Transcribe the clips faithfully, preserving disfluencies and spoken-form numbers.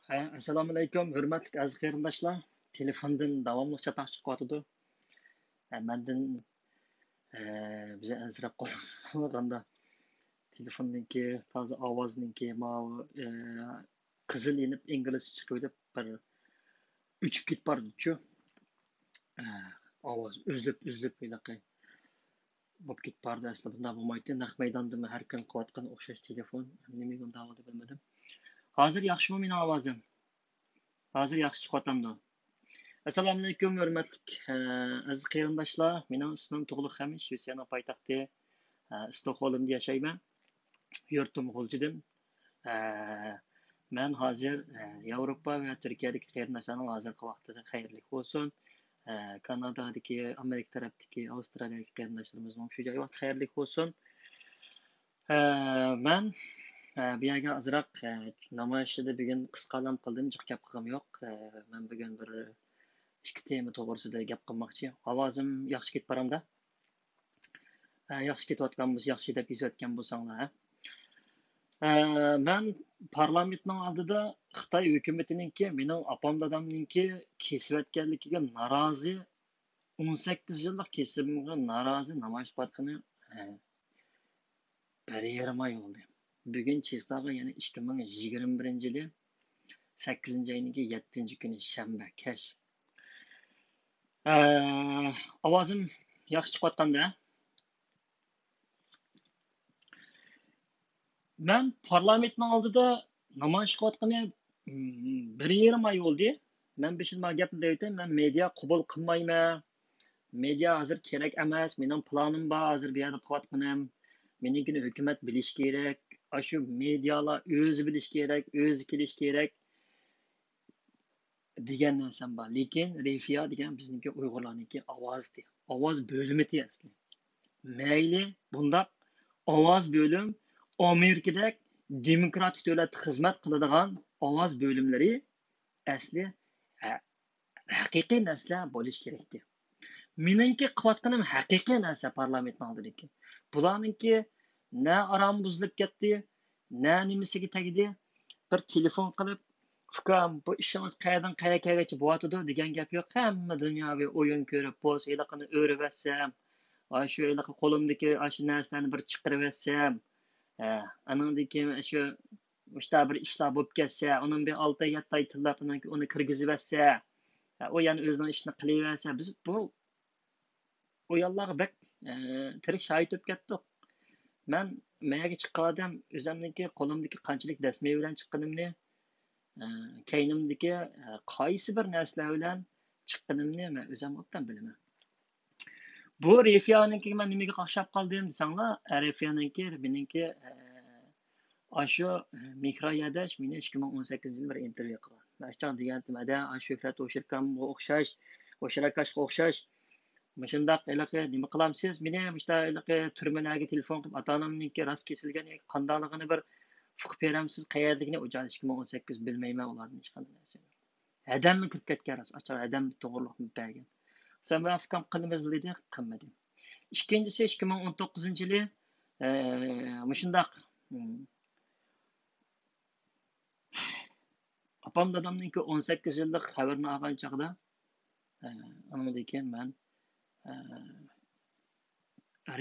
ئە، ئەسسالامۇئەلەيكۇم، ھۆرمەتلىك ئەزىز قېرىنداشلار. تېلېفوندىن داۋاملىق چاتاق چىقىۋاتىدۇ. ئە، مەندىن، ئە، بىز ئەنسىرەپ قالغاندا، تېلېفوندىكى تازا ئاۋازنىڭكى ماۋۇ، ئە، قىزىل يېنىپ ئىنگلىزچە چىقىۋېلىپ بىر ئۆچۈپ كېتىپ بارىدۇچۇ. ئە، ئاۋاز ئۈزۈلۈپ، ئۈزۈلۈپ ھېلىقى بولۇپ كېتىپ بارىدۇ. ئەسلى بۇنداق بولمايتتى. نەق مەيداندىمۇ ھەر كۈن قىلىۋاتقان ئوخشاش تېلېفون. نېمىگە ئۇنداق بولدى بىلمىدىم. ھازىر ياخشىمۇ مېنىڭ ئاۋازىم؟ ھازىر ياخشى چىقىۋاتامدۇ؟ ئەسسالامۇئەلەيكۇم، ھۆرمەتلىك، ئە، ئەزىز قېرىنداشلار. مېنىڭ ئىسمىم تۇغلۇق خەمىت، شىۋېتسىيەنىڭ پايتەختى، ئە، ستوكھولمدا ياشايمەن. يۇرتۇم غۇلجىدىن. ئە، مەن ھازىر، ئە، ياۋروپا ۋە تۈركىيەدىكى قېرىنداشلارنىڭ ھازىرقى ۋاقتىدا خەيرلىك بولسۇن. ئە، كانادادىكى، ئامېرىكا تەرەپتىكى، ئاۋسترالىيەدىكى قېرىنداشلىرىمىزنىڭ شۇ جاي ۋاقتى خەيرلىك بولسۇن. ئە، مەن، ئە، بۇ يەرگە ئازراق، ئە، نامايىشچىدا بۈگۈن قىسقالام قىلدىم، جىق گەپ قىلغۇم يوق. ئە، مەن بۈگۈن بىر ئىككى تېما توغرىسىدا گەپ قىلماقچى. ئاۋازىم ياخشى كېتىپ بارامدا؟ ئە، ياخشى كېتىۋاتقان بولسا، ياخشى دەپ يېزىۋەتكەن بولساڭلار، ھە؟ ئە، مەن پارلامېنتنىڭ ئالدىدا خىتاي ھۆكۈمىتىنىڭكى، مېنىڭ ئاپام دادامنىڭكى كېسىۋەتكەنلىكىگە نارازى، ئون سەككىز يىللىق كېسىمىمگە نارازى نامايىش قىلىۋاتقىنى، ئە، بىر يېرىم ئاي بولدى. بۈگۈن چىسلاغا يەنە ئىككى مىڭ يىگىرمە بىرىنچى يىلى سەككىزىنچى ئاينىڭكى يەتتىنچى كۈنى شەنبە كەچ. ئە، ئاۋازىم ياخشى چىقىۋاتقاندا. مەن پارلامېنتنىڭ ئالدىدا نامايىش قىلىۋاتقىنى، م، بىر يېرىم ئاي بولدى. مەن بېشىدا مانا گەپنى دەۋېتەي، مەن مېدىيا قوبۇل قىلمايمەن. مېدىيا ھازىر كېرەك ئەمەس، مېنىڭ پىلانىم بار ھازىر بۇ يەردە قىلىۋاتقىنىم. مېنىڭكىنى ھۆكۈمەت بىلىشى كېرەك. ئاشۇ مېدىيالار ئۆزى بىلىشى كېرەك، ئۆزى كېلىشى كېرەك. دېگەن نەرسەم بار. لېكىن رېفىيا دېگەن بىزنىڭكى ئۇيغۇرلارنىڭكى ئاۋازى، ئاۋاز بۆلۈمى ئەسلى. مەيلى بۇنداق ئاۋاز بۆلۈم ئامېرىكىدەك دېموكراتىك دۆلەتتە خىزمەت قىلىدىغان ئاۋاز بۆلۈملىرى ئەسلى ھە-، ھەقىقىي نەرسىلەر بولۇشى كېرەكتى. مېنىڭكى قىلىۋاتقىنىم ھەقىقىي نەرسە پارلامېنتنىڭ ئالدىدىكى. بۇلارنىڭكى نە ئارامى بۇزۇلۇپ كەتتى، نە نېمىسىگە تەگدى. بىر تېلېفون قىلىپ، «ئۇكام، بۇ ئىشىڭىز قەيەردىن قەيەرگىچە بولۇۋاتىدۇ؟» دېگەن گەپ يوق. ھەممە دۇنياۋى ئويۇن كۆرۈپ، بولسا ھېلىقىنى ئۆرۈۋەتسەم، ئاشۇ ھېلىقى قولۇمدىكى ئاشۇ نەرسىلەرنى بىر چىقىرىۋەتسەم، ھە، ئانىڭدىن كېيىن شۇ مۇشتا بىر ئىشلار بولۇپ كەتسە، ئۇنىڭ بىر ئالتە ئاي، يەتتە ئاي تىللاپ ئۇنىڭ، ئۇنى كىرگۈزۈۋەتسە، ئۇ يەنە ئۆزىنىڭ ئىشىنى قىلىۋەرسە، بىز بۇ ئۇياللارغا بەك، ئە، تىرىك شاھىت بولۇپ كەتتۇق. مەن مەيەرگە چىققان ئادەم ئۆزۈمنىڭكى قولۇمدىكى قانچىلىك دەسمى بىلەن چىققىنىمنى، ئە، كەينىمدىكى، ئە، قايسى بىر نەرسىلەر بىلەن چىققىنىمنى مەن ئۆزۈم ئوبدان بىلىمەن. بۇ رېفىيانىڭكىگە مەن نېمىگە ئوخشاپ قالدىم دېسەڭلار، رېفىيانىڭكى، مېنىڭكى، ئە، ئاشۇ، ئە، مېھراي ئاداش مېنى ئىككى مىڭ ئون سەككىزىنچى يىلى بىر ئىنتېرۋيۇ قىلغان. مەن ئاشۇ دېگەنتىم، ئەدە، ئاشۇ شۆھرەت ئوشۇركامغا ئوخشاش، ئوشۇركاشقا ئوخشاش، مۇشۇنداق ھېلىقى نېمە قىلامسىز؟ مېنى مۇشتا ھېلىقى تۈرمىلەرگە تېلېفون قىلىپ، ئاتا-ئانامنىڭكى راست كېسىلگەن ياكى قانداقلىقىنى بىر ئۇقۇپ بېرەمسىز؟ قەيەردىكىنى ئۇ چاغدا ئىككى مىڭ ئون سەككىز بىلمەيمەن ئۇلاردىن ھېچقانداق نەرسىنى. ھەدەممۇ كىرىپ كەتكەن راست، ئاچا ھەدەم توغرۇلۇق بەرگەن. سەن بۇ ئۇكام قىلىمىز دېدى، قىلمىدى. ئىككىنچىسى، ئىككى مىڭ ئون توققۇزىنچى يىلى، ئە، مۇشۇنداق، م، ئاپام دادامنىڭكى ئون سەككىز يىللىق خەۋىرىنى ئالغان چاغدا، ئە، ئۇنىڭدىن كېيىن مەن، ئە،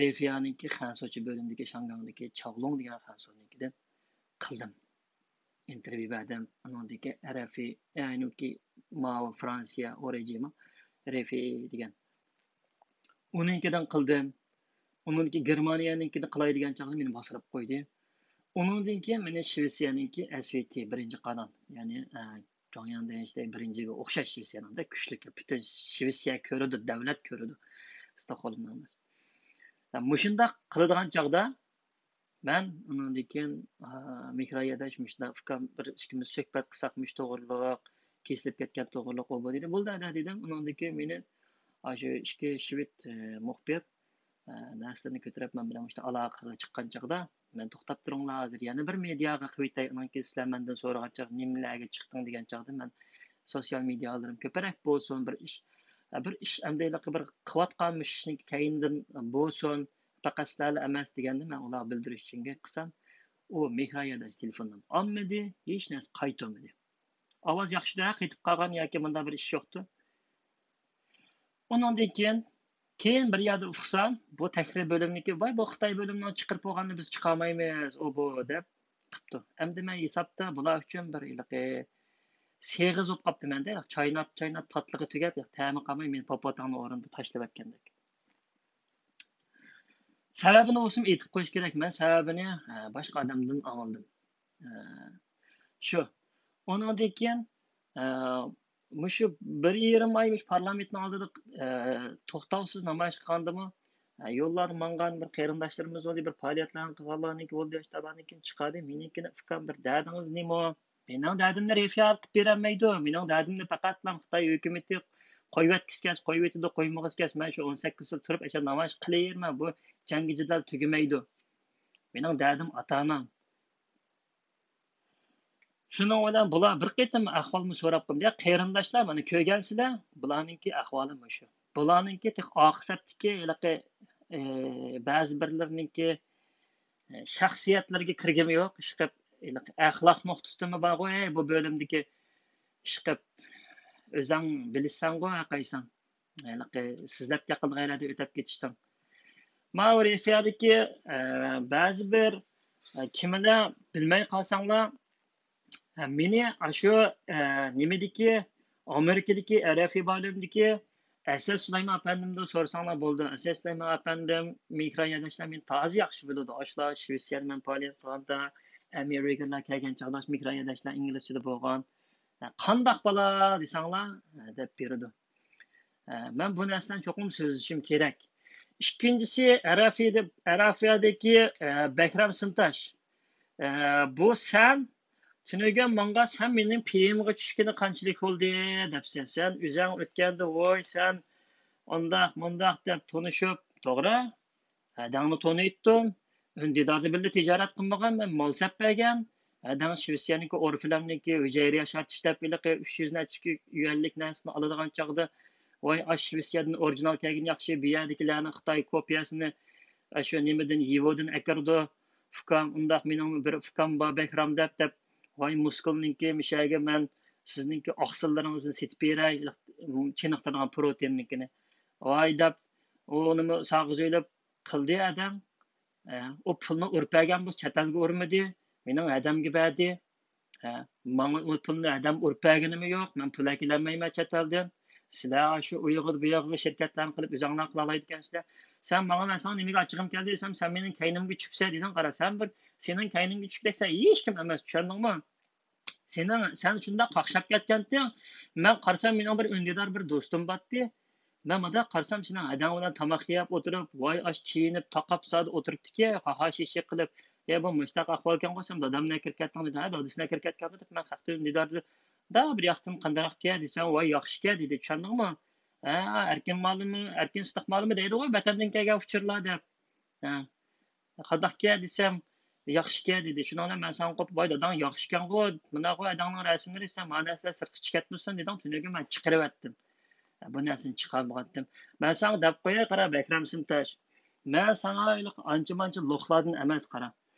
رېفىيانىڭكى خەنسۇچە بۆلۈمدىكى شاڭگاڭدىكى چاۋلۇڭ دېگەن خەنسۇنىڭكىدىن قىلدىم. ئىنتېرۋيۇ بەردىم. ئۇنىڭدىكى ئەرەفى، يەنىكى ماۋۇ فرانسىيە ئورېجىما رېفى دېگەن. ئۇنىڭكىدىن قىلدىم. ئۇنىڭدىكى گېرمانىيەنىڭكىدىن قىلاي دېگەن چاغدا مېنى باسىرىپ قويدى. ئۇنىڭدىن كېيىن مېنى شىۋېتسىيەنىڭكى ئەس ۋى تى بىرىنچى قانال، يەنى، ئە، جۇڭياڭ دېيىشتەي بىرىنچىگە ئوخشاش شىۋېتسىيەنىڭدە كۈچلۈك، پۈتۈن شىۋېتسىيە كۆرىدۇ، دەۋلەت كۆرىدۇ. ستوكھولمدا ئەمەس. مۇشۇنداق قىلىدىغان چاغدا مەن ئۇنىڭدىن كېيىن، ئا، مېھراي ئاداش مۇشۇنداق ئۇكام بىر ئىككىمىز سۆھبەت قىلساق مۇشۇ توغرىلىق، كېسىلىپ كەتكەن توغرىلىق ئۇ بۇ دېدى. بولدى ئادە دېدىم. ئۇنىڭدىن كېيىن مېنى ئاشۇ ئىككى شىۋېت، ئە، مۇخبىر، ئە، نەرسىلەرنى كۆتۈرۈپ مەن بىلەن مۇشۇ ئالاقىگە چىققان چاغدا مەن توختاپ تۇرۇڭلار، ھازىر يەنە بىر مېدىياغا قىلىۋېتەي، ئۇنىڭ كېيىن سىلەر مەندىن سورىغان چاغدا نېمىلەرگە چىقتىڭ دېگەن چاغدا مەن سوتسىيال مېدىيالىرىم كۆپرەك بولسۇن، بىر ئىش، بىر ئىش ئەمدى ھېلىقى بىر قىلىۋاتقان مۇشۇ ئىشنىڭ كەينىدىن بولسۇن، پەقەت سىلەرلا ئەمەس دېگەندە مەن ئۇلارغا بىلدۈرۈش ئۈچۈن گەپ قىلسام، ئۇ مېھراي ئاداش تېلېفوننى ئالمىدى، ھېچ نەرسە قايتۇرمىدى. ئاۋاز ياخشىدۇ، قېتىپ قالغان ياكى مۇنداق بىر ئىش يوقتۇ. ئۇنىڭدىن كېيىن، كېيىن بىر يەردە ئۇقسام، بۇ تەھرىر بۆلۈمنىڭكى، ۋاي، بۇ خىتاي بۆلۈمىنىڭ چىقىرىپ بولغاننى بىز چىقارمايمىز، ئۇ بۇ دەپ قىپتۇ. ئەمدى مەن ھېسابتا بۇلار ئۈچۈن بىر ھېلىقى سېغىز بولۇپ قاپتىمەن-دە، چايناپ، چايناپ، تاتلىقى تۈگەپ، تەمى قالماي، مېنى پاپاتاڭنىڭ ئورنىدا تاشلىۋەتكەندەك. سەۋەبىنى بولسىمۇ ئېيتىپ قويۇش كېرەك، مەن سەۋەبىنى، ئە، باشقا ئادەمدىن ئاڭلىدىم. ئە، شۇ. ئۇنىڭدىن كېيىن، ئە، مۇشۇ بىر يېرىم ئاي مۇشۇ پارلامېنتنىڭ ئالدىدا، ئە، توختاۋسىز نامايىش قىلغاندىمۇ، ئە، يوللاردا ماڭغان بىر قېرىنداشلىرىمىز بولدى، بىر پائالىيەتلەرنى قىلغانلارنىڭكى بولدى، ياش تاۋارنىڭكىنى چىقاردى. مېنىڭكىنى ئۇكام بىر دەردىڭىز نېمە؟ مېنىڭ دەردىمنى رېفىيا قىلىپ بېرەلمەيدۇ. مېنىڭ دەردىمنى پەقەتلا خىتاي ھۆكۈمىتى قويۇۋەتكۈسى كەلسە قويۇۋېتىدۇ، قويمىغۇسى كەلسە مەن شۇ ئون سەككىز يىل تۇرۇپ ئاشۇ نامايىش قىلىۋېرىمەن. بۇ جەڭگى جېدەل تۈگىمەيدۇ. مېنىڭ دەردىم ئاتا-ئانام. شۇنىڭ بىلەن بۇلار بىر قېتىم ئەھۋالمۇ سوراپ قويدۇم. يا قېرىنداشلار، مانا كۆرگەنسىلەر، بۇلارنىڭكى ئەھۋالى مۇشۇ. بۇلارنىڭكى تېخى ئارقا سەپتىكى ھېلىقى، ئى، بەزى بىرلىرىنىڭكى، ئى، شەخسىيەتلىرىگە كىرگىنىمۇ يوق. ئىشقىلىپ، ھېلىقى ئەخلاق نۇقتىسىدىنمۇ بارغۇ، ئەي، بۇ بۆلۈمدىكى، ئىشقىلىپ، ئۆزۈڭ بىلىسەنغۇ، ھەرقايسىڭ. ھېلىقى سىزلەپ يېقىنغا يەردە ئۆتەپ كېتىشتىڭ. ماۋۇ رېفىيادىكى، ئە، بەزى بىر، ئە، كىملەر بىلمەي قالساڭلار، ئە، مېنى ئاشۇ، ئە، نېمىدىكى، ئامېرىكىدىكى، ئەرەفىي بۆلۈمىدىكى ئەسەت سۇلايمان ئەپەندىمدىن سورىساڭلار بولىدۇ. ئەسەت سۇلايمان ئەپەندىم، مېھران ياردەشلەر مېنى تازا ياخشى بىلىدۇ. ئاشۇلار شىۋېتسىيەدە مەن پائالىيەت قىلغاندا، ئەمېرىكىلار كەلگەن چاغدا مېھران ياردەشلار ئىنگلىزچىدە بولغان. ئە، قانداق بالا دېسەڭلار، ئە، دەپ بېرىدۇ. ئە، مەن بۇ نەرسىلەرنى چوقۇم سۆزلىشىم كېرەك. ئىككىنچىسى، ئەرەفىيەدە-، ئەرەفىيەدىكى، ئە، بەكرەم سىنتاش. ئە، بۇ سەن تۈنۈگۈن ماڭا سەن مېنىڭ پېيىمغا چۈشكىنى قانچىلىك بولدى دەپسەن. سەن ئۆزۈڭ ئۆتكەندە، ۋوي، سەن ئانداق، مۇنداق دەپ تونۇشۇپ، توغرا؟ ھەدەڭنى تونۇيتتۇم. ئۈندىداردا بىللە تىجارەت قىلمىغان، مەن مال سەپ بەرگەن. ھەدەڭ شىۋېتسىيەنىڭكى ئورفىلەمنىڭكى ھۈجەيرە ياشارتىش دەپ ھېلىقى ئۈچ يۈز نەچچە يۈەنلىك نەرسىنى ئالىدىغان چاغدا، ۋاي، ئاش شىۋېتسىيەدىن ئورىجىنال كەلگىنى ياخشى، بۇ يەردىكىلەرنىڭ خىتاي كوپىيەسىنى، ئاشۇ نېمىدىن، يىۋودىن ئەكىرىدۇ. ئۇكام، ئۇنداق مېنىڭ بىر ئۇكام بار، بەكرام دەپ، دەپ، ۋاي، مۇسكۇلنىڭكى مۇشەگە مەن سىزنىڭكى ئاقسىللىرىڭىزنى سېتىپ بېرەي، چېنىقتۇرىدىغان پروتېئىننىڭكىنى. ۋاي دەپ، ئۇنىمۇ ساغىز ئۆيلەپ قىلدى ئادەم. ئە، ئۇ پۇلنى ئۇرۇپ بەرگەن بولسا چەت ئەلگە ئۇرمىدى. مېنىڭ ھەدەمگە بەردى. ئە، ماڭا ئۇ پۇلنى ھەدەم ئۇرۇپ بەرگىنىمۇ يوق. مەن پۇل ئەكېلەلمەيمەن چەت ئەلدىن. سىلەر شۇ ئۇيغۇر بۇ ياغىغا شىركەتلەرنى قىلىپ ئۆزۈڭلار قىلالايدىكەنسىلەر. سەن ماڭا مەن ساڭا نېمىگە ئاچچىقىم كەلدى دېسەم، سەن مېنىڭ كەينىمگە چۈشىسەن دېدىڭ. قارا، سەن بىر سېنىڭ كەينىڭگە چۈشكۈدەك سەن ھېچكىم ئەمەس، چۈشەندىڭمۇ؟ سېنىڭ، سەن شۇنداق قاقشاپ كەتكەنتىڭ، مەن قارىسام، مېنىڭ بىر ئۈندىدار بىر دوستۇم بارتتى. مەن مۇنداق قارىسام، سېنىڭ ھەدەڭ بىلەن تاماق يەپ ئولتۇرۇپ، ۋاي ئاش كىيىنىپ، تاقاپ سادا ئولتۇرۇپتىكەن، ھاھا شىشە قىلىپ، يا بۇ مۇشتاق ئەھۋالكەنغۇ، سەن دادامنى ئەكىرىپ كەتتىڭ دېدى. ھە، دادىسىنى ئەكىرىپ كەتكەنمۇ دەپ، مەن خەقتىن ئۈندىدار دېدىم. دا بىر ياقتىن قانداقكەن دېسەم، ۋاي ياخشىكەن دېدى، چۈشەندىڭمۇ؟ ھە، ئەركىن مالىمۇ، ئەركىن سىدىق مالىمۇ دەيدىغۇ، ۋەتەندىن كەلگەن ئۇچۇرلار دەپ. ھە. قانداقكەن دېسەم، ياخشىكەن دېدى. شۇنىڭ بىلەن مەن ساڭا قوپۇپ، ۋاي داداڭ ياخشىكەنغۇ، مۇنداقغۇ ئەدەڭنىڭ رەسىملىرى، سەن مانا نەرسىلەر سىرتقا چىقىپ كەتمىسۇن دېدىڭ، تۈنۈگۈن مەن چىقىرىۋەتتىم. بۇ نەرسىنى چىقارمىغانتىم. مەن ساڭا دەپ قوياي، قارا، بەكرەم سىنتاش. مەن ساڭا ئانچە-مانچە لوقلاردىن ئەمەس، قارا.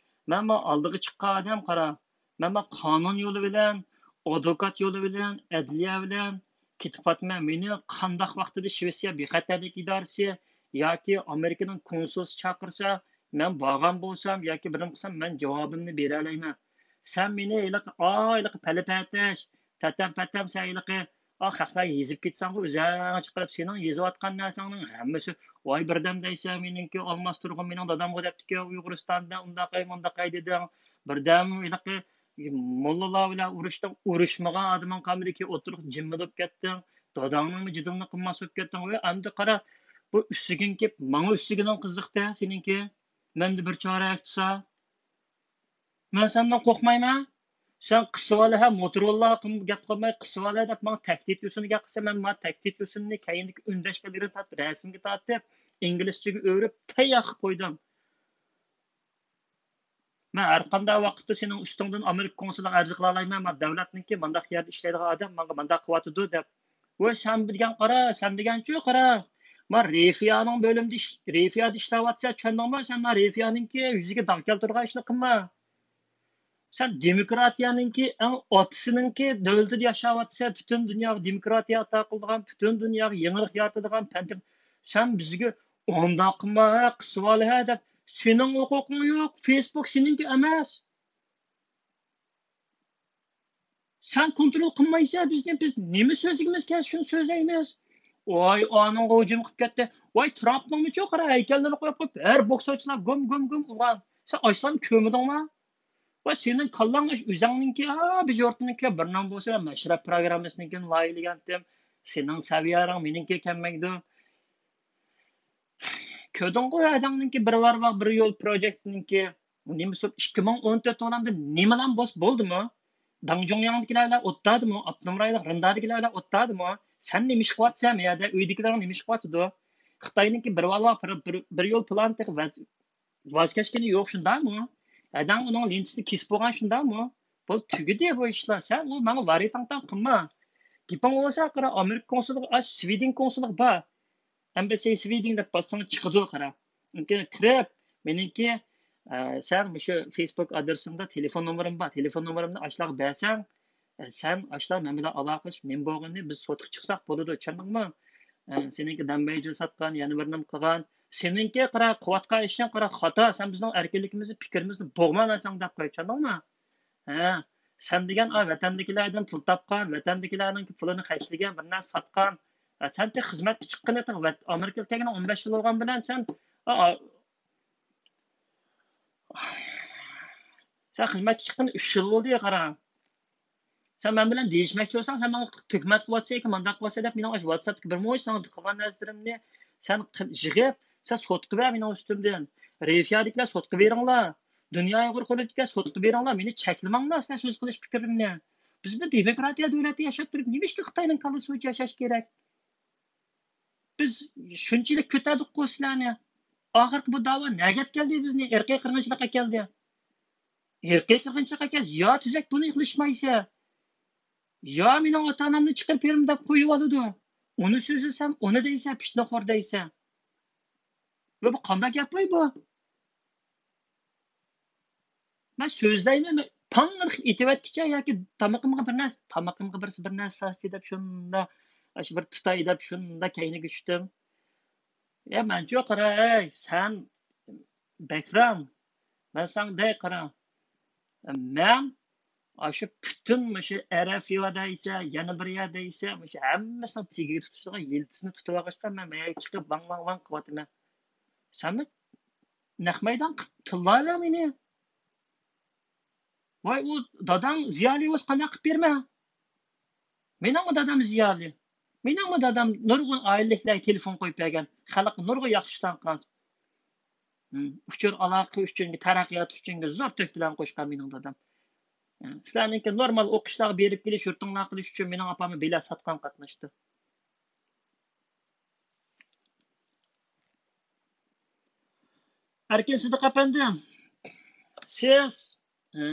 مەن مانا ئالدىغا چىققان ئادەم، قارا. مەن مانا قانۇن يولى بىلەن، ئادۋوكات يولى بىلەن، ئەدلىيە بىلەن، كېتىپ قاپتىمەن. مېنى قانداق ۋاقتىدا شىۋېتسىيە بىخەتەرلىك ئىدارىسى ياكى ئامېرىكىنىڭ كونسۇلى چاقىرسا، مەن بارغان بولسام ياكى بىر نېمە قىلسام، مەن جاۋابىمنى بېرەلەيمەن. سەن مېنى ھېلىقى، ئا، ھېلىقى پەلە-پەتەش، تەتەم-پەتەم، سەن ھېلىقى، ئا، خەقلەرگە يېزىپ كېتىسەنغۇ، ئۆزۈڭ چىقىرىپ، سېنىڭ يېزىۋاتقان نەرسەڭنىڭ ھەممىسى، ۋاي، بىردەم دەيسەن، مېنىڭكى ئالماس تۇرغۇن مېنىڭ دادامغۇ دەپتىكەن، ئۇيغۇرىستاندا ئۇنداق ئەي، مۇنداق ئەي دېدىڭ. بىردەم ھېلىقى موللىلار بىلەن ئۇرۇشتۇڭ، ئۇرۇشمىغان ئادىمىڭ قالمىدىكى ئوتتۇرىغا جىممىدىپ كەتتىڭ، داداڭنىڭمۇ جېدىلىنى قىلماس بولۇپ كەتتىڭ. ۋە ئەمدى قارا، بۇ ئۈسسىگىن كېلىپ ماڭا ئۈسسىگىنىڭ قىزىقتى سېنىڭكى. مەندە بىر چارە تۇرسا، مەن سەندىن قورقمايمەن. سەن قىسىۋالە، ھە، موتوروللا قىم-، گەپ قىلماي قىسىۋالە دەپ ماڭا تەھدىت يوسۇنى گەپ قىلسا، مەن ما تەھدىت يوسۇنىنى كەينىدىكى ئۈندەش بەلگىلىرىنى تارتىپ، رەسىمگە تارتىپ، ئىنگلىزچىگە ئۆرۈپ تەييار قىلىپ قويدۇم. مەن ھەرقانداق ۋاقىتتا سېنىڭ ئۈستۈڭدىن ئامېرىكا كونسۇلىغا ئەرز قىلالايمەن، مانا دۆلەتنىڭكى مانداق يەردە ئىشلەيدىغان ئادەم ماڭا مانداق قىلىۋاتىدۇ دەپ. ۋاي سەن دېگەن قارا، سەن دېگەنچۇ قارا. ما رېفىيانىڭ بۆلۈمىدە ئىش، رېفىيادا ئىشلەۋاتسا چۈشەندىڭمۇ؟ سەن ما رېفىيانىڭكى يۈزىگە داغ كەلتۈرىدىغان ئىشنى قىلما. سەن دېموكراتىيەنىڭكى ئەڭ ئاتىسىنىڭكى دۆلىتىدە ياشاۋاتىسەن، پۈتۈن دۇنياغا دېموكراتىيە ئاتا قىلىدىغان، پۈتۈن دۇنياغا يېڭىلىق يارىتىدىغان پەنتىم. سەن بىزگە ئۇنداق قىلما، ھە، قىسىۋال، ھە، دەپ، سېنىڭ ھوقۇقۇڭ يوق، فېيسبۇك سېنىڭكى ئەمەس. سەن كونترول قىلمايسەن بىزنى، بىز نېمە سۆزلىگۈمىز كەلسە شۇنى سۆزلەيمىز. ۋاي، ئانىڭغا ھۇجۇم قىلىپ كەتتى. ۋاي، ترامپنىڭمۇ چوقۇرا ھەيكەللىرىنى قويۇپ قويۇپ، ھەر بوكسچىلار گۇم، گۇم، گۇم ئۇرغان. سەن ئاشۇلارنى كۆرمىدىڭما؟ ۋاي، سېنىڭ كاللاڭ ئۆزەڭنىڭكى، ھا، بىر يۇرتنىڭكى بىر نان بولسا، مەشرەپ پروگراممىسىنىڭكىنى لايىھىلىگەنتىم. سېنىڭ سەۋىيەڭ مېنىڭكىگە كەلمەيدۇ. كۆردۈڭغۇ، ھەدەڭنىڭكى بىر بار بار، بىر يول پروجېكتنىڭكى نېمىسى ئىككى مىڭ ئون تۆت ئۇلامدا نېمىلام بولسا بولدىمۇ؟ داڭجۇڭياڭدىكىلەرلا ئوتتادىمۇ؟ ئاپتونوم رايونلۇق رىندادىكىلەرلا ئوتتادىمۇ؟ سەن نېمە ئىش قىلىۋاتىسەن ئۇ يەردە؟ ئۆيدىكىلەر نېمە ئىش قىلىۋاتىدۇ؟ خىتاينىڭكى بىر ۋال بار، بىر، بىر، بىر يول پىلانى تېخى ۋەز-، ۋاز كەچكىنى يوق، شۇنداقمۇ؟ ھەدەڭ ئۇنىڭ لېنتىسىنى كېسىپ بولغان، شۇنداقمۇ؟ بولدى، تۈگىدى بۇ ئىشلار. سەن ئۇ ماڭا ۋارىي تاڭ تاڭ قىلما. گېپىڭ بولسا قارا، ئامېرىكا كونسۇللۇقى، ئاش، سۋېدىن كونسۇللۇقى بار. ئەمبەسسى سۋېدىن دەپ باسساڭ چىقىدۇ، قارا. ئۇنىڭكىگە كىرىپ، مېنىڭكى، ئە، سەن مۇشۇ فېيسبۇك ئادرېسىڭدا تېلېفون نومۇرۇم بار، تېلېفون نومۇرۇمنى ئاشۇلارغا بەرسەڭ، ئە، سەن ئاشۇلار مەن بىلەن ئالاقىلىشىپ نېمە بولغىنىنى بىز سوتقا چىقساق بولىدۇ، چۈشەندىڭمۇ؟ ئە، سېنىڭكى دەمبەيجە ساتقان، يەنە بىر نېمە قىلغان، سېنىڭكى، قارا، قىلىۋاتقان ئىشىڭ، قارا، خاتا، سەن بىزنىڭ ئەركىنلىكىمىزنى، پىكرىمىزنى بوغما، مەن ساڭا دەپ قوياي، چۈشەندىڭمۇ؟ ھە، سەن دېگەن، ئا، ۋەتەندىكىلەردىن پۇل تاپقان، ۋەتەندىكىلەرنىڭ پۇلىنى خەجلىگەن، بىر نەرسە ساتقان. ھە، سەن تېخى خىزمەتكە چىققىنى، تېخى ۋەت-، ئامېرىكىغا كەلگىنىڭ ئون بەش يىل بولغان بىلەن سەن، ئا، ئا، سەن خىزمەتكە چىققىنى ئۈچ يىل بولدى، قارا. سەن مەن بىلەن دېيىشمەكچى بولساڭ، سەن ماڭا تۆھمەت قىلىۋاتىسەن ياكى مانداق قىلىۋاتىسەن دەپ، مېنىڭ ئاشۇ ۋاتساپتىكى بىر مۇنچە ساڭا قىلغان نەرسىلىرىمنى سەن قىل-، يىغىپ، سەن سوتقا بەر مېنىڭ ئۈستۈمدىن. رېفىيادىكىلەر سوتقا بېرىڭلار. دۇنيا ئۇيغۇر قۇرۇلتىيىگە سوتقا بېرىڭلار. مېنى چەكلىمەڭلار سىلەر سۆز قىلىش پىكرىمنى. بىز بىر دېموكراتىيە دۆلەتتە ياشاپ تۇرۇپ، نېمىشقا خىتاينىڭ كاللىسى بويىچە ياشاش كېرەك؟ بىز شۇنچىلىك كۆتەردۇققۇ سىلەرنى. ئاخىرقى بۇ داۋا نەگە ئەكەلدى بىزنى؟ ئىرقىي قىرغىنچىلىققا ئەكەلدى. ئىرقىي قىرغىنچىلىققا ئەكەلدى. يا تۈزەك بۇنى قىلىشمايسە. يا مېنىڭ ئاتا-ئانامنى چىقىرىپ بېرىمەن دەپ قويۇۋالىدۇ. ئۇنى سۆزلىسەم، ئۇنى دەيسەن، پىتنىخور دەيسەن. ۋە بۇ قانداق گەپ ۋاي بۇ؟ مەن سۆزلەيمەن، مەن پاڭ ئېتىۋەتكۈچە ياكى تامىقىمغا بىر نەرسە، تامىقىمغا بىرسى بىر نەرسە سالسا دەپ شۇنداق، ئاشۇ بىر تۇتاي دەپ شۇنداق كەينىگە چۈشتۈم. يا مەنچۇ قارا، ئەي، سەن بەكرەم، مەن ساڭا دەي قارا. مەن ئاشۇ پۈتۈن مۇشۇ ئەرەفىيە دەيسە، يەنە بىر يەر دەيسە، مۇشۇ ھەممىسىنىڭ تېگىگە تۇتۇشىدىغان يىلتىزنى تۇتۇۋالغاچقا، مەن مەيەگە چىقىپ ۋاڭ، ۋاڭ، ۋاڭ قىلىۋاتىمەن. سەنمۇ نەق مەيدان قىلىپ تىللاۋەر مېنى. ۋاي، ئۇ داداڭ زىيالىي بولسا قانداق قىلىپ بېرىمەن؟ مېنىڭمۇ دادام زىيالىي. مېنىڭمۇ دادام نۇرغۇن ئائىلىلىكلەرگە تېلېفون قويۇپ بەرگەن. خەلققە نۇرغۇن ياخشى ئىشلارنى قىلغان. ئۇچۇر ئالاقە ئۈچۈن، تەرەققىيات ئۈچۈن زور تۆھپىلەرنى قوشقان مېنىڭ دادام. سىلەرنىڭكى نورمال ئوقۇشلارغا بېرىپ كېلىش، يۇرتۇڭلارغا قېلىش ئۈچۈن مېنىڭ ئاپاممۇ بېلەت ساتقان قاتناشتى. ئەركىن سىدىق ئەپەندىم، سىز، ئى،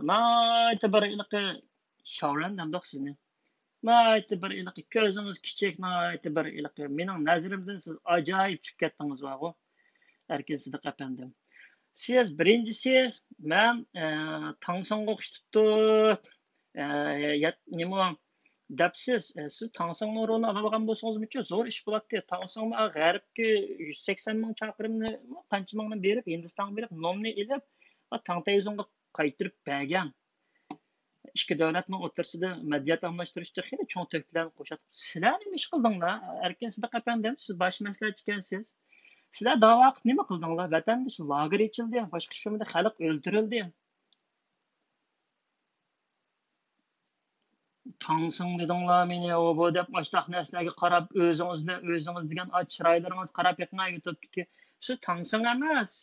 ناھايىتى بىر ھېلىقى شاۋرەن دەمدۇق سىزنى. ناھايىتى بىر ھېلىقى كۆزىڭىز كىچىك، ناھايىتى بىر ھېلىقى مېنىڭ نەزىرىمدىن سىز ئاجايىپ چۈشۈپ كەتتىڭىز بارغۇ، ئەركىن سىدىق ئەپەندىم. سىز بىرىنچىسى، مەن، ئى، تاڭسىڭغا ئوخشىتىپتۇ، ئى، يەت-، نېمە، دەپسىز، ئە، سىز تاڭسىڭنىڭ رولىنى ئالالىغان بولسىڭىزمۇچۇ زور ئىش بولاتتى. تاڭسىڭمۇ، ئا، غەربكى يۈز سەكسەن مىڭ چاقىرىمنى، قانچە مىڭنى بېرىپ، ھىندىستانغا بېرىپ، نومنى ئېلىپ، ئا، تاڭ تەيزۇڭغا قايتۇرۇپ بەرگەن. ئىككى دۆلەتنىڭ ئوتتۇرىسىدا مەدەنىيەت ئالماشتۇرۇشتا خېلى چوڭ تۆھپىلەرنى قوشاتتى. سىلەر نېمە ئىش قىلدىڭلار؟ ئەركىن سىدىق ئەپەندىم، سىز باش مەسلىھەتچى ئىكەنسىز. سىلەر داۋا قىلىپ نېمە قىلدىڭلار؟ ۋەتەندە شۇ لاگېر ئېچىلدى، باشقا ئىش يوقمىدى، خەلق ئۆلتۈرۈلدى. تاڭسىڭ دېدىڭلار مېنى، ئۇ بۇ دەپ ئاشۇنداق نەرسىلەرگە قاراپ، ئۆزىڭىزنى، ئۆزىڭىز دېگەن ئاچ چىرايلىرىڭىز قاراپ بېقىڭ يۇتۇبتىكى. سىز تاڭسىڭ ئەمەس.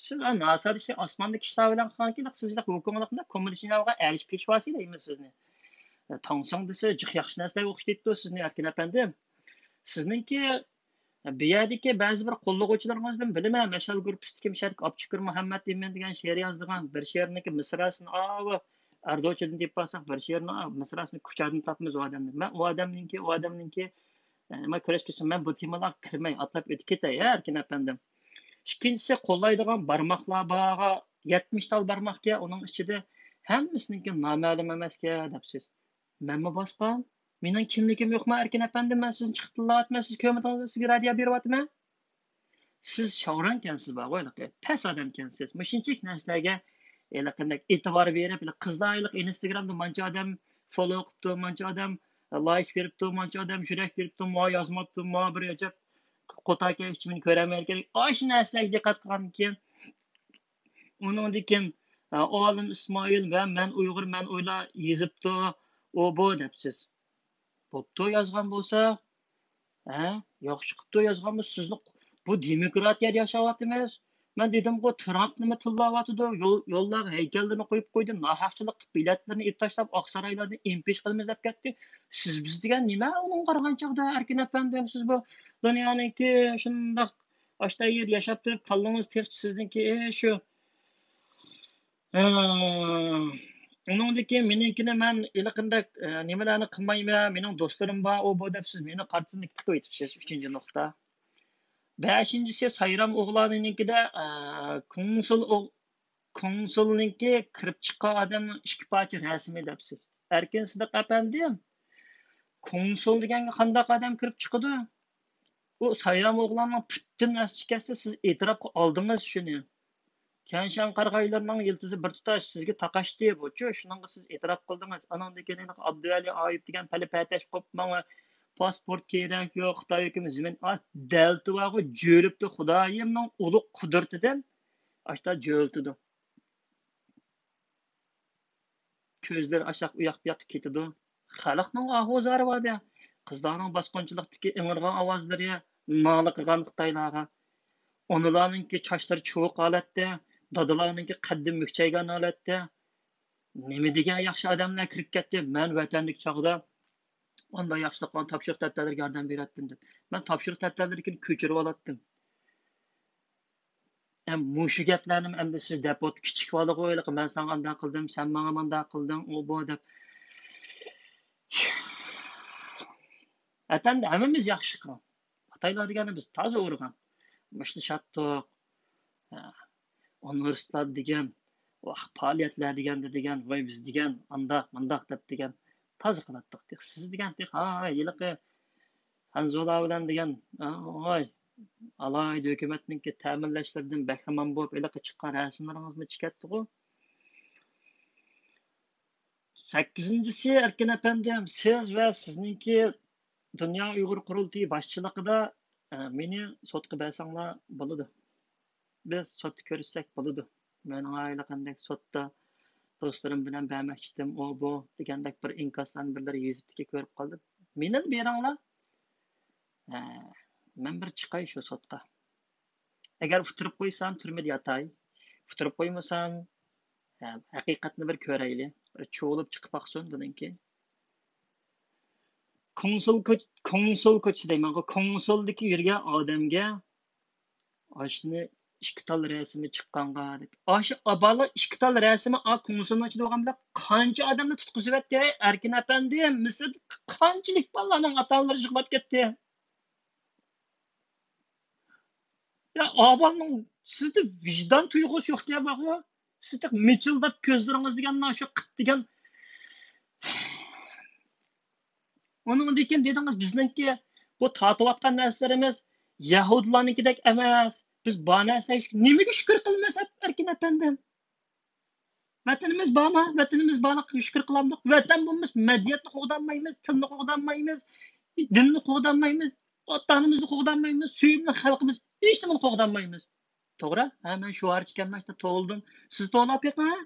سىز ئا ناسادىشى ئاسماندىكى ئىشلار بىلەن قىلغانكىن، سىز ھۆكۈمەتلىكتە كوممۇنىست جېنىغا ئەرش پېشۋاسى دەيمىز سىزنى. تاڭسىڭ دېسە جىق ياخشى نەرسىلەرگە ئوخشىتىدۇ سىزنى، ئەركىن ئەپەندىم. سىزنىڭكى بۇ يەردىكى بەزى بىر قوللىغۇچىلىرىڭىزدىن بىلىمەن، مەشئەل گۇرۇپپىسىدىكى مۇشۇ يەردىكى ئابدۇشۈكۈر مۇھەممەت دېمەن دېگەن شېئىر يازىدىغان، بىر شېئىرنىڭكى مىسراسىنى، ئاۋۇ ئەردوچىدىن دېيىپ بارساق، بىر شېئىرنىڭ مىسراسىنى كۇچادىن تاپىمىز ئۇ ئادەمنى. مەن ئۇ ئادەمنىڭكى، ئۇ ئادەمنىڭكى، ئە، مەن كۆرۈشكۈچە مەن بۇ تېمىلارغا كىرمەي ئاتلاپ ئۆتۈپ كېتەي، ھە، ئەركىن ئەپەندىم. ئىككىنچىسى، قوللايدىغان بارماقلار بارغا يەتمىش تال بارماقكەن، ئۇنىڭ ئىچىدە ھەممىسىنىڭكى نامەلۇم ئەمەسكەن دەپسىز. مەنمۇ باسقان. مېنىڭ كىملىكىم يوقما، ئەركىن ئەپەندىم؟ مەن سىزنى چىقىپ تىللاۋاتىمەن، سىز كۆرمىدىڭىز، سىزگە رادىيو بېرىۋاتىمەن. سىز شاۋرانكەنسىز بارغۇ، ھېلىقى پەس ئادەمكەنسىز. مۇشۇنچىلىك نەرسىلەرگە ھېلىقىندەك ئېتىبار بېرىپ، ھېلىقى قىزلار ھېلىقى ئىنستاگرامدا مانچە ئادەم فوللو قىپتۇ، مانچە ئادەم لايك بېرىپتۇ، مانچە ئادەم يۈرەك بېرىپتۇ، ماڭا يازماپتۇ، ماڭا بىر ئەجەب قوتاكەن ئىچىمنى كۆرەلمەيدىكەن. ئاشۇ نەرسىلەرگە دىققەت قىلغاندىن كېيىن، ئۇنىڭدىن كېيىن، ئالىم ئىسمائىل ۋە مەن ئۇيغۇر، مەن ئويلا يېزىپتۇ، ئۇ بۇ دەپسىز. بوپتۇ يازغان بولسا، ھە، ياخشى قىپتۇ يازغان بولسا، سىزنى بۇ دېموكراتىيەدە ياشاۋاتىمىز. مەن دېدىمغۇ، ترامپ نېمە تىللاۋاتىدۇ؟ يول، يوللارغا ھەيكەللىرىنى قويۇپ قويدى، ناھەقچىلىق قىلىپ بېلەتلىرىنى ئېلىپ تاشلاپ، ئاقسارايلاردىن ئىمپىچ قىلىمىز دەپ كەتتى. سىز بىز دېگەن نېمە؟ ئۇنىڭغا قارىغان چاغدا ئەركىن ئەپەندىم، سىز بۇ دۇنيانىڭكى شۇنداق ئاشتا يەر ياشاپ تۇرۇپ، كاللىڭىز تېخىچە سىزنىڭكى، ئى، شۇ، ئى، ئۇنىڭدىكى مېنىڭكىنى مەن ھېلىقىندەك، ئى، نېمىلەرنى قىلمايمەن، مېنىڭ دوستلىرىم بار، ئۇ بۇ دەپ سىز مېنى قارىتىسىنى تىقىۋېتىپسىز. ئۈچىنچى نۇقتا. بەشىنچىسى، سايرام ئوغلانىنىڭكىدە، ئى، كونسۇل ئوغ-، كونسۇلنىڭكى كىرىپ چىققان ئادەمنىڭ ئىككى پارچە رەسىمى دەپسىز. ئەركىن سىدىق ئەپەندىم، كونسۇل دېگەنگە قانداق ئادەم كىرىپ چىقىدۇ؟ ئۇ سايرام ئوغلاننىڭ پۈتۈن ئەسلى كەتسە، سىز ئېتىراپقا ئالدىڭىز شۇنى. تيەنشان قارىغايلىرىنىڭ يىلتىزى بىر تۇتاش سىزگە تاقاشتى بۇچۇ، شۇنىڭغا سىز ئېتىراپ قىلدىڭىز. ئانىڭدىن كېيىن ھېلىقى ئابدۇۋەلى ئايۇپ دېگەن پەلە-پەتەش قوپۇپ ماڭا پاسپورت كېرەك يوق، خىتاي ھۆكۈمىتى زېمىن، ئا، دەلتە بارغۇ، جۆلۈپتۇ خۇدايىمنىڭ ئۇلۇغ قۇدرىتىدىن ئاشتا جۆلتىدۇ. كۆزلىرى ئاشاق ئۇياق بۇياققا كېتىدۇ. خەلقنىڭ ئاھۇ زارى بار-دە. قىزلارنىڭ باسقۇنچىلىقتىكى ئىڭرىغان ئاۋازلىرى نالە قىلغان خىتايلارغا. ئانىلارنىڭكى چاچلىرى چۇۋۇق ھالەتتە، دادىلارنىڭكى قەددى مۈكچەيگەن ھالەتتە. نېمە دېگەن ياخشى ئادەملەر كىرىپ كەتتى. مەن ۋەتەندىكى چاغدا ئانداق ياخشىلىق قىلغان تاپشۇرۇق دەپتەرلىرىگە ياردەم بېرەتتىم دەپ. مەن تاپشۇرۇق دەپتەرلىرىنى كۆچۈرۈۋالاتتىم. ئەم، مۇشۇ گەپلەرنىمۇ ئەمدى سىز دەپ ئوت، كىچىك بالىغۇ ھېلىقى، مەن ساڭا ئانداق قىلدىم، سەن ماڭا مانداق قىلدىڭ، ئۇ بۇ دەپ. ۋەتەندە ھەممىمىز ياخشى قىلغان. خىتايلار دېگەننى بىز تازا ئۇرغان. مۇشتلىشاتتۇق. ھە. ئۇنىۋېرسىتېتلار دېگەن، ۋاھ، پائالىيەتلەر دېگەندە دېگەن، ۋاي، بىز دېگەن، ئانداق، مانداق دەپ دېگەن. تازا قىلاتتۇق. تېخى سىز دېگەن، تېخى، ھا، ھېلىقى خەنزۇلار بىلەن دېگەن، ۋاي، ئالاھىدە ھۆكۈمەتنىڭكى تەمىنلەشلىرىدىن بەھرىمەن بولۇپ، ھېلىقى چىققان رەسىملىرىڭىزمۇ چىقىۋەتتىغۇ. سەككىزىنچىسى، ئەركىن ئەپەندىم، سىز ۋە سىزنىڭكى دۇنيا ئۇيغۇر قۇرۇلتىيى باشچىلىقىدا، ئە، مېنى سوتقا بەرسەڭلار بولىدۇ. بىز سوتتا كۆرۈشسەك بولىدۇ. مېنىڭ ھېلىقىندەك سوتتا دوستلىرىم بىلەن بەرمەكچىدىم، ئۇ بۇ دېگەندەك بىر ئىنكاسلارنى بىرلىرى يېزىپتىكەن، كۆرۈپ قالدىم. مېنىلا بېرىڭلار. ئە، مەن بىر چىقاي شۇ سوتقا. ئەگەر ئۇتتۇرۇپ قويسام، تۈرمىدە ياتاي. ئۇتتۇرۇپ قويمىسام، ھە، ھەقىقەتنى بىر كۆرەيلى. بىر چۇۋۇلۇپ چىقىپ باقسۇن بۇنىڭكى. كونسۇل كوچ-، كونسۇل كوچىسى دەيمەنغۇ، كونسۇلدىكى يۈرگەن ئادەمگە ئاشۇنى ئىككى تال رەسىمى چىققانغا دەپ. ئاشۇ ئابالا ئىككى تال رەسىمى ئا كونسۇلنىڭ ئىچىدە بولغان بىلەن قانچە ئادەمنى تۇتقۇزۇۋەتتى، ئەركىن ئەپەندى؟ مىسىردا قانچىلىك بالىلارنىڭ ئاتا-ئانىلىرى يىغلاپ كەتتى. يا ئابالنىڭ سىزدە ۋىجدان تۇيغۇسى يوقكەن بارغۇ. سىز تېخى مىچىلداپ كۆزلىرىڭىز دېگەن شۇ قىپ دېگەن. ئۇنىڭدىن كېيىن دېدىڭىز، بىزنىڭكى بۇ تارتىۋاتقان نەرسىلىرىمىز يەھۇدىيلارنىڭكىدەك ئەمەس. بىز بار نەرسىلەرگە شۈكۈر. نېمىگە شۈكۈر قىلىمىز، ئەركىن ئەپەندىم؟ ۋەتىنىمىز بارما؟ ۋەتىنىمىز بارلىقىغا شۈكۈر قىلامدۇق. ۋەتەن بولمىسا، مەدەنىيەتنى قوغدانمايمىز، تىلنى قوغدانمايمىز، دىننى قوغدانمايمىز، ئاتا-ئانىمىزنى قوغدانمايمىز، سۆيۈملۈك خەلقىمىز، ھېچنېمىنى قوغدانمايمىز. توغرا؟ ھە، مەن شۇ ھارچىكەنمەن، توۋلىدىم. سىز توۋلاپ بېقىڭ، ھە؟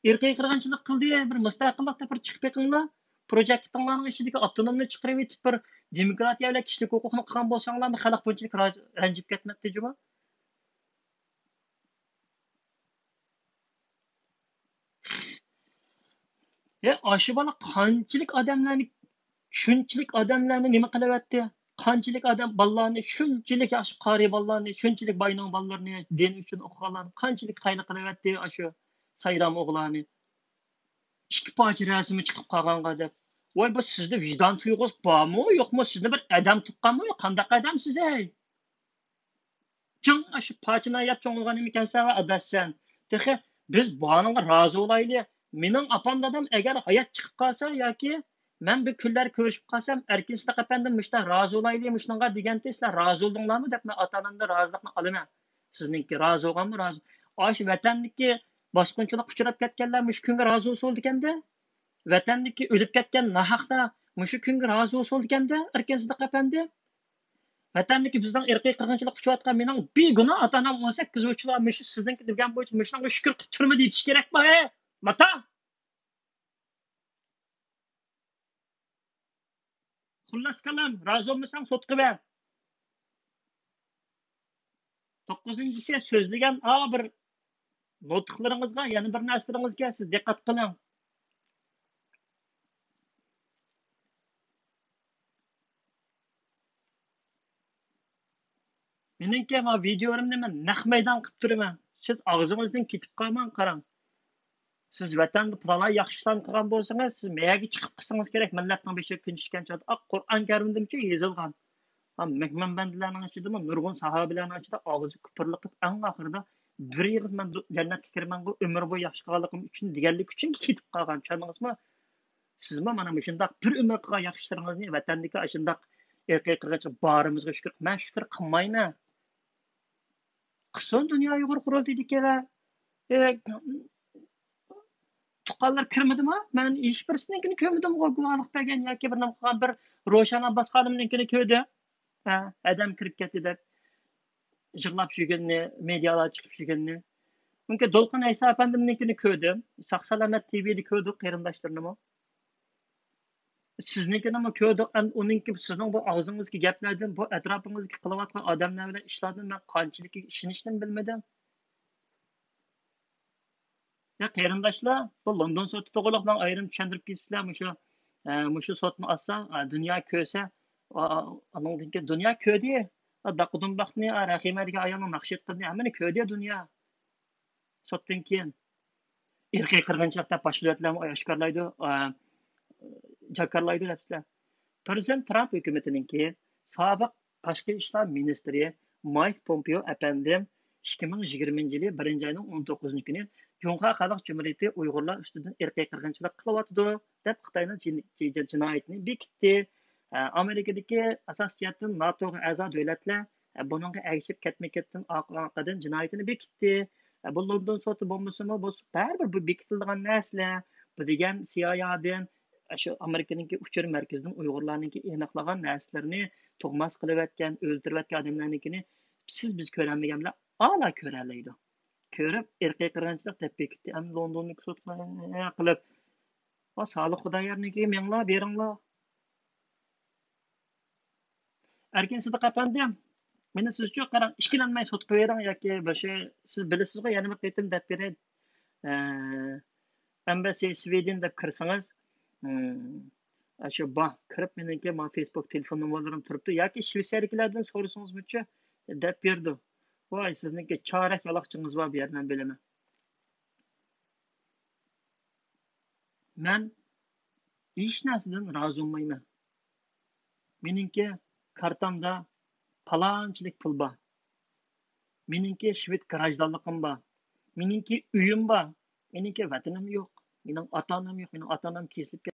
ئىرقىي قىرغىنچىلىق قىلدى، بىر مۇستەقىللىق دەپ بىر چىقىپ بېقىڭلار. پروجېكتىڭلارنىڭ ئىچىدىكى ئاپتونومنى چىقىرىۋېتىپ، بىر دېموكراتىيە بىلەن كىشىلىك ھوقۇقنى قىلغان بولساڭلارمۇ، خەلق بۇنچىلىك را-، رەنجىپ كەتمەپتۇ جۇمۇ. يا، ئاشۇ بالا قانچىلىك ئادەملەرنى، شۇنچىلىك ئادەملەرنى نېمە قىلىۋەتتى؟ قانچىلىك ئادەم، بالىلارنى، شۇنچىلىك ياخشى قارىي بالىلارنى، شۇنچىلىك باينىڭ بالىلىرىنى، دىن ئۈچۈن ئوقۇغانلارنى قانچىلىك قايىل قىلىۋەتتى ئاشۇ سايرام ئوغلانى؟ ئىككى پارچە رەسىمى چىقىپ قالغانغا دەپ. ۋاي، بۇ سىزدە ۋىجدان تۇيغۇسى بارمۇ، يوقمۇ؟ سىزنى بىر ئادەم تۇغقانمۇ؟ قانداق ئادەمسىز، ھەي؟ جىڭ، ئاشۇ پارچە نان يەپ چوڭ بولغان نېمىكەنسەن ۋە ئاداش سەن؟ تېخى بىز بۇنىڭغا رازى بولايلى. مېنىڭ ئاپام دادام ئەگەر ھايات چىقىپ قالسا ياكى مەن بىر كۈنلەر كۆرۈشۈپ قالسام، ئەركىن سىدىق ئەپەندىم مۇشۇنداق رازى بولايلى مۇشۇنىڭغا دېگەنتى، سىلەر رازى بولدۇڭلارمۇ دەپ مەن ئاتا ئانامدىن رازىلىقنى ئالىمەن. سىزنىڭكى رازى بولغانمۇ رازى؟ ئاشۇ ۋەتەندىكى باسقۇنچىلىققا ئۇچراپ كەتكەنلەر مۇشۇ كۈنگە رازى بولسا بولىدىكەندە. ۋەتەندىكى ئۆلۈپ كەتكەن ناھەقلەر مۇشۇ كۈنگە رازى بولسا بولىدىكەندە، ئەركىن سىدىق ئەپەندى. ۋەتەندىكى بىزنىڭ ئىرقىي قىرغىنچىلىققا ئۇچراۋاتقان مېنىڭ بىگۇناھ ئاتا ئانام ئون سەككىز ياشلار مۇشۇ سىزنىڭكى دېگەن بويىچە مۇشۇنىڭغا شۈكۈر قىلىپ تۇرمىدى دېيىش كېرەكمۇ، ھە؟ ماتا! خۇللاسى كالام، رازى بولمىساڭ سوتقا بەر. توققۇزىنچىسى، سۆزلىگەن ئا بىر نۇتۇقلىرىڭىزغا، يەنە بىر نەرسىلىرىڭىزگە سىز دىققەت قىلىڭ. مېنىڭكى ما ۋىدىيولىرىمنى مەن نەق مەيدان قىلىپ تۇرىمەن. سىز ئاغزىڭىزدىن كېتىپ قالماڭ، قاراڭ. سىز ۋەتەندە پالان ياخشى ئىشلارنى قىلغان بولسىڭىز، سىز مەيەرگە چىقىپ قىلسىڭىز كېرەك، مىللەتنىڭ بېشىغا كۈن چۈشكەن چاغدا. ئاق قۇرئان كەرىمدىمۇ يېزىلغان. ھا، مېھمان بەندىلەرنىڭ ئىچىدىمۇ نۇرغۇن ساھابىلەرنىڭ ئىچىدە ئاغزى كۇپۇرلۇق قىلىپ، ئەڭ ئاخىرىدا بىر ئېغىز مەن دۇ-، جەننەتكە كىرىمەنغۇ، ئۆمۈر بويى ياخشى قىلغانلىقىم ئۈچۈن دېگەنلىكى ئۈچۈن كېتىپ قالغان. چۈشەندىڭىزمۇ؟ سىزمۇ مانا مۇشۇنداق بىر ئۆمۈر قىلغان ياخشى ئىشلىرىڭىزنى ۋەتەندىكى ئاشۇنداق ئىرقىي قىرغىنچىلىق بارىمىزغا شۈكۈر، مەن شۈكۈر قىلمايمەن. قىلسۇن دۇنيا ئۇيغۇر قۇرۇلتىيىدىكىلەر. ئى، تۇغقانلار كىرمىدىما؟ مەن ھېچبىرسىنىڭكىنى كۆرمىدىمغۇ، گۇۋاھلىق بەرگەن ياكى بىر نېمە قىلغان، بىر روشەن ئابباس خانىمنىڭكىنى كۆردۈم. ھە، ئادەم كىرىپ كەتتى دەپ يىغلاپ يۈرگىنىنى، مېدىيالارغا چىقىپ يۈرگىنىنى. مۇمكىن دولقۇن ئەيسا ئەپەندىمنىڭكىنى كۆردۈم. ساق سالامەت تىۋىدا كۆردۇق قېرىنداشلىرىنىمۇ. سىزنىڭكىنىمۇ كۆردۇق. ئەمدى ئۇنىڭكى، سىزنىڭ بۇ ئاغزىڭىزدىكى گەپلەردىن، بۇ ئەتراپىڭىزدىكى قىلىۋاتقان ئادەملەر بىلەن ئىشلاردىن مەن قانچىلىكىگە ئىشىنىشنىمۇ بىلمىدىم. يا قېرىنداشلار، بۇ لوندون سوتى توغرىلىق ماڭا ئايرىم چۈشەندۈرۈپ كېتىپسىلەر. مۇشۇ، ئە، مۇشۇ سوتنى ئاچسا، ئە، دۇنيا كۆرسە، ئا، ئا، ئانىڭدىن كېيىن دۇنيا كۆردى. ئا، داققا دۇمباقنى، ئا، رەھىمە دېگەن ئايالنىڭ ناخشا ئېيتقىنىنى ھەممىنى كۆردى دۇنيا. سوتتىن كېيىن ئىرقىي قىرغىنچىلىق دەپ باشقا دۆلەتلەرمۇ ئاشكارىلايدۇ، ئا، جاكارلايدۇ دەپسىلەر. پىرېزىدېنت ترامپ ھۆكۈمىتىنىڭكى سابىق تاشقى ئىشلار مىنىستىرى مايك پومپېئو ئەپەندىم ئىككى مىڭ يىگىرمىنچى يىلى بىرىنچى ئاينىڭ ئون توققۇزىنچى كۈنى جۇڭخۇا خەلق جۇمھۇرىيىتى ئۇيغۇرلار ئۈستىدىن ئىرقىي قىرغىنچىلىق قىلىۋاتىدۇ، دەپ خىتاينىڭ جىن-، جىن-، جىنايىتىنى بېكىتتى. ئە، ئامېرىكىدىكى ئاساسىي جەھەتتىن ناتوغا ئەزا دۆلەتلەر، ئە، بۇنىڭغا ئەگىشىپ كەتمە كەتتىن ئارقىدىن جىنايىتىنى بېكىتتى. ئە، بۇ لوندون سوتى بولمىسىمۇ، بۇ بەرىبىر بۇ بېكىتىلىدىغان نەرسىلەر. بۇ دېگەن سىيايادىن، ئە، شۇ ئامېرىكىنىڭكى ئۇچۇر مەركىزىدىن ئۇيغۇرلارنىڭكى ئېنىقلىغان نەرسىلىرىنى، تۇغماس قىلىۋەتكەن، ئۆلتۈرۈۋەتكەن ئادەملەرنىڭكىنى سىز بىز كۆرەلمىگەن بىلەن ئالا كۆرەلەيدۇ. كۆرۈپ، ئىرقىي قىرغىنچىلىق دەپ بېكىتتى. ئەمدى لوندوندىكى سوتقا قىلىپ، ۋا سالىھ خۇدايارنىڭكىگە مېڭىڭلار، بېرىڭلار. ئەركىن سىدىق ئەپەندىم، مېنى سىزچۇ قاراڭ، ئىككىلەنمەي سوتقا بېرىڭ ياكى بىر شەي، سىز بىلىسىزغۇ، يەنە بىر قېتىم دەپ بېرەي. ئە، ئەمبەسسى سۋېدېن دەپ كىرسىڭىز، ئىم، ئاشۇ بار، كىرىپ مېنىڭكى مانا فېيسبۇك تېلېفون نومۇرلىرىم تۇرۇپتۇ. ياكى شۋېتسىيەدىكىلەردىن سورىسىڭىزمۇچۇ، دەپ بېرىدۇ. ۋاي، سىزنىڭكى چارەك يالاقچىڭىز بار بۇ يەردە، مەن بىلىمەن. مەن ھېچ نەرسىدىن رازى بولمايمەن. مېنىڭكى كارتامدا پالانچىلىك پۇل بار. مېنىڭكى شۋېد گراژدانلىقىم بار. مېنىڭكى ئۆيۈم بار. مېنىڭكى ۋەتىنىم يوق. مېنىڭ ئاتا-ئانام يوق. مېنىڭ ئاتا-ئانام كېسىلىپ